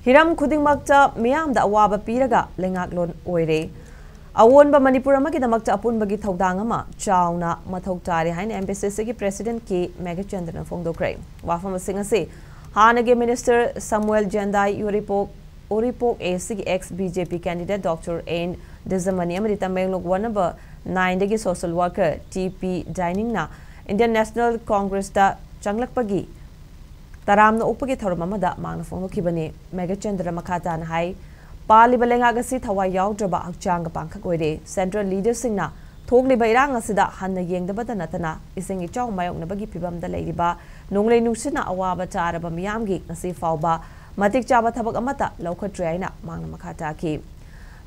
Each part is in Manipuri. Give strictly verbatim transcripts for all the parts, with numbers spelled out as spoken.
ꯍꯤꯔꯝ ꯈꯨꯗꯤꯡꯃꯛꯇ ꯃꯤꯌꯥꯝꯗ ꯑꯋꯥꯕ ꯄꯤꯔꯒ ꯂꯩꯉꯥꯛꯂꯣꯟ ꯑꯣꯏꯔꯦ꯫ ꯑꯑꯣꯟꯕ ꯃꯅꯤꯄꯨꯔ ꯑꯃꯒꯤꯗꯃꯛꯇ ꯑꯄꯨꯟꯕꯒꯤ ꯊꯧꯗꯥꯡ ꯑꯃ ꯆꯥꯎꯅ ꯃꯊꯧ ꯇꯥꯔꯦ ꯍꯥꯏꯅ M P C C ꯒꯤ President K ꯃꯦꯘꯆꯟꯗ꯭ꯔꯅ ꯐꯣꯡꯗꯣꯛꯈ꯭ꯔꯦ꯫ ꯋꯥꯐꯝꯁꯤꯡ ꯑꯁꯤ ꯍꯥꯟꯅꯒꯤ Minister Samuel Jandai Uripok, Uripok A C ꯒꯤ ex B J P candidate Doctor N ꯗꯤꯖꯃꯅꯤ ꯑꯃꯗꯤ ꯇꯃꯦꯡꯂꯣꯡ one number nine ꯗꯒꯤ social worker T P ꯗꯥꯏꯅꯤꯡꯅ Indian National Congress ꯇ ꯆꯪꯂꯛꯄꯒꯤ ꯇꯔꯥꯝꯅ ꯑꯣꯛꯄꯒꯤ ꯊꯧꯔꯝ ꯑꯃꯗ ꯃꯍꯥꯛꯅ ꯐꯣꯡꯗꯣꯛꯈꯤꯕꯅꯤ꯫ ꯃꯦꯘꯆꯟꯗ꯭ꯔ ꯃꯈꯥ ꯇꯥꯅ ꯍꯥꯏ, ꯄꯥꯜꯂꯤꯕ ꯂꯩꯉꯥꯛ ꯑꯁꯤ ꯊꯋꯥꯏ ꯌꯥꯎꯗ꯭ꯔꯕ ꯍꯛꯆꯥꯡꯒ ꯄꯥꯡꯈꯛ ꯑꯣꯏꯔꯦ꯫ Central leader ꯁꯤꯡꯅ ꯊꯣꯛꯂꯤꯕ ꯏꯔꯥꯡ ꯑꯁꯤꯗ ꯍꯟꯅ ꯌꯦꯡꯗꯕꯇ ꯅꯠꯇꯅ ꯏꯁꯤꯡ ꯏꯆꯥꯎ ꯃꯥꯌꯣꯛꯅꯕꯒꯤ ꯐꯤꯚꯝꯗ ꯂꯩꯔꯤꯕ ꯅꯣꯡꯂꯩ ꯅꯨꯡꯁꯤꯠꯅ ꯑꯋꯥꯕ ꯇꯥꯔꯕ ꯃꯤꯌꯥꯝꯒꯤ ꯉꯁꯤ ꯐꯥꯎꯕ ꯃꯇꯤꯛ ꯆꯥꯕ ꯊꯕꯛ ꯑꯃꯠꯇ ꯂꯧꯈꯠꯇ꯭ꯔꯦ ꯍꯥꯏꯅ ꯃꯍꯥꯛꯅ ꯃꯈꯥ ꯇꯥꯈꯤ꯫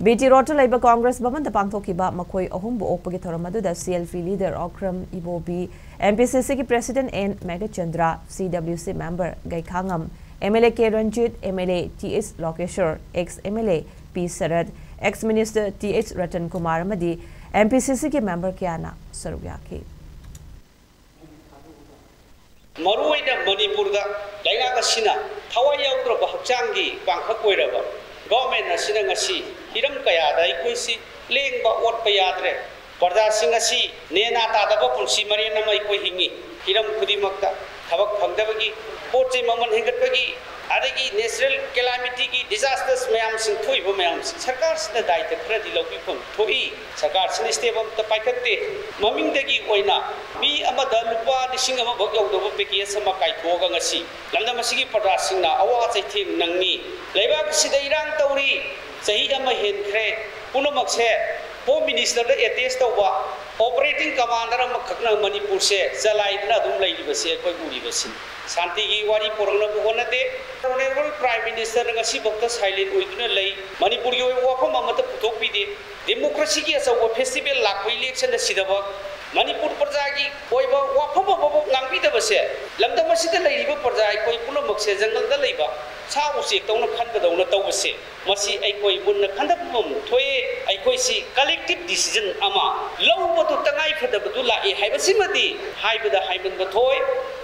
B T Road ꯇ ꯂꯩꯕ Congress ꯚꯕꯟꯗ ꯄꯥꯡꯊꯣꯛꯈꯤꯕ ꯃꯈꯣꯏ ꯑꯍꯨꯝꯕꯨ ꯑꯣꯛꯄꯒꯤ ꯊꯧꯔꯝ ꯑꯗꯨꯗ C L P leader Okram ꯏꯕꯣꯕꯤ, M P C C ꯒꯤ President N Meghachandra, C W C member ꯒꯩꯈꯥꯉꯝ, M L A K Ranjit, M L A T H ꯂꯣꯀꯦꯁꯣꯔ, ex M L A P shirt, ex minister T H Ratan Kumar ꯑꯃꯗꯤ M P C C ꯒꯤ member ꯀꯌꯥꯅ ꯁꯔꯨꯛ ꯌꯥꯈꯤ꯫ ꯃꯔꯨꯑꯣꯏꯅ ꯃꯅꯤꯄꯨꯔꯗ ꯂꯩꯉꯥꯛ ꯑꯁꯤꯅ ꯊꯋꯥꯏ ꯌꯥꯎꯗ꯭ꯔꯕ ꯍꯛꯆꯥꯡꯒꯤ ꯄꯥꯡꯈꯛ ꯑꯣꯏꯔꯕ government ꯑꯁꯤꯅ ꯉꯁꯤ ꯍꯤꯔꯝ ꯀꯌꯥꯗ ꯑꯩꯈꯣꯏꯁꯤ ꯂꯦꯡꯕ ꯑꯣꯠꯄ ꯌꯥꯗ꯭ꯔꯦ꯫ ꯄ꯭ꯔꯖꯥꯁꯤꯡ ꯑꯁꯤ ꯅꯦꯅꯥ ꯇꯥꯗꯕ ꯄꯨꯟꯁꯤ ꯃꯔꯦꯟ ꯑꯃ ꯑꯩꯈꯣꯏ ꯍꯤꯡꯉꯤ꯫ ꯍꯤꯔꯝ ꯈꯨꯗꯤꯡꯃꯛꯇ ꯊꯕꯛ ꯐꯪꯗꯕꯒꯤ, ꯄꯣꯠ ꯆꯩ ꯃꯃꯜ ꯍꯦꯟꯒꯠꯄꯒꯤ, ꯑꯗꯒꯤ natural calamity ꯒꯤ disasters ꯃꯌꯥꯝꯁꯤꯡ ꯊꯣꯛꯏꯕ ꯃꯌꯥꯝꯁꯤ ꯁꯔꯀꯥꯔꯁꯤꯅ ꯗꯥꯏꯇ ꯈꯔꯗꯤ ꯂꯧꯕꯤꯐꯝ ꯊꯣꯛꯏ꯫ ꯁꯔꯀꯥꯔꯁꯤꯅ step ꯑꯃꯠꯇ ꯄꯥꯏꯈꯠꯇꯦ꯫ ꯃꯃꯤꯡꯗꯒꯤ ꯑꯣꯏꯅ ꯃꯤ ꯑꯃꯗ ꯂꯨꯄꯥ ꯂꯤꯁꯤꯡ ꯑꯃꯐꯥꯎ ꯌꯧꯗꯕ package ꯑꯃ ꯀꯥꯏꯊꯣꯛꯑꯒ ꯉꯁꯤ ꯂꯝꯗꯝ ꯑꯁꯤꯒꯤ ꯄ꯭ꯔꯖꯥꯁꯤꯡꯅ ꯑꯋꯥ ꯆꯩꯊꯦꯡ ꯅꯪꯉꯤ꯫ ꯂꯩꯕꯥꯛ ꯑꯁꯤꯗ ꯏꯔꯥꯡ ꯇꯧꯔꯤ, ꯆꯍꯤ ꯑꯃ ꯍꯦꯟꯈ꯭ꯔꯦ꯫ ꯄꯨꯝꯅꯃꯛꯁꯦ Home Minister ꯗ attach ꯇꯧꯕ operating commander ꯑꯃꯈꯛꯅ ꯃꯅꯤꯄꯨꯔꯁꯦ ꯆꯂꯥꯏꯗꯨꯅ ꯑꯗꯨꯝ ꯂꯩꯔꯤꯕꯁꯦ ꯑꯩꯈꯣꯏ ꯎꯔꯤꯕꯁꯤꯅꯤ꯫ ꯁꯥꯟꯇꯤꯒꯤ ꯋꯥꯔꯤ ꯄꯨꯔꯛꯅꯕ ꯍꯣꯠꯅꯗꯦ꯫ Honourable Prime Minister ꯅ ꯉꯁꯤꯐꯥꯎꯗ silent ꯑꯣꯏꯗꯨꯅ ꯂꯩ꯫ ꯃꯅꯤꯄꯨꯔꯒꯤ ꯑꯣꯏꯕ ꯋꯥꯐꯝ ꯑꯃꯠꯇ ꯄꯨꯊꯣꯛꯄꯤꯗꯦ꯫ Democracy ꯒꯤ ꯑꯆꯧꯕ festival ꯂꯥꯛꯄ election ꯑꯁꯤꯗꯐꯥꯎ ꯃꯅꯤꯄꯨꯔ ꯄ꯭ꯔꯖꯥꯒꯤ ꯑꯣꯏꯕ ꯋꯥꯐꯝ ꯑꯃꯐꯥꯎ ꯉꯥꯡꯕꯤꯗꯕꯁꯦ, ꯂꯝꯗꯝ ꯑꯁꯤꯗ ꯂꯩꯔꯤꯕ ꯄ꯭ꯔꯖꯥ ꯑꯩꯈꯣꯏ ꯄꯨꯝꯅꯃꯛꯁꯦ ꯖꯪꯒꯜꯗ ꯂꯩꯕ ꯁꯥ ꯎꯆꯦꯛꯇꯧꯅ ꯈꯟꯕꯗꯧꯅ ꯇꯧꯕꯁꯦ, ꯃꯁꯤ ꯑꯩꯈꯣꯏ ꯃꯨꯟꯅ ꯈꯟꯊꯐꯝ ꯊꯣꯛꯑꯦ꯫ ꯑꯩꯈꯣꯏꯁꯤ collective decision ꯑꯃ ꯂꯧꯕꯗꯨ ꯇꯉꯥꯏ ꯐꯗꯕꯗꯨ ꯂꯥꯛꯑꯦ ꯍꯥꯏꯕꯁꯤꯃꯗꯤ ꯍꯥꯏꯕꯗ ꯍꯥꯏꯃꯟꯕ ꯊꯣꯛꯑꯣꯏ꯫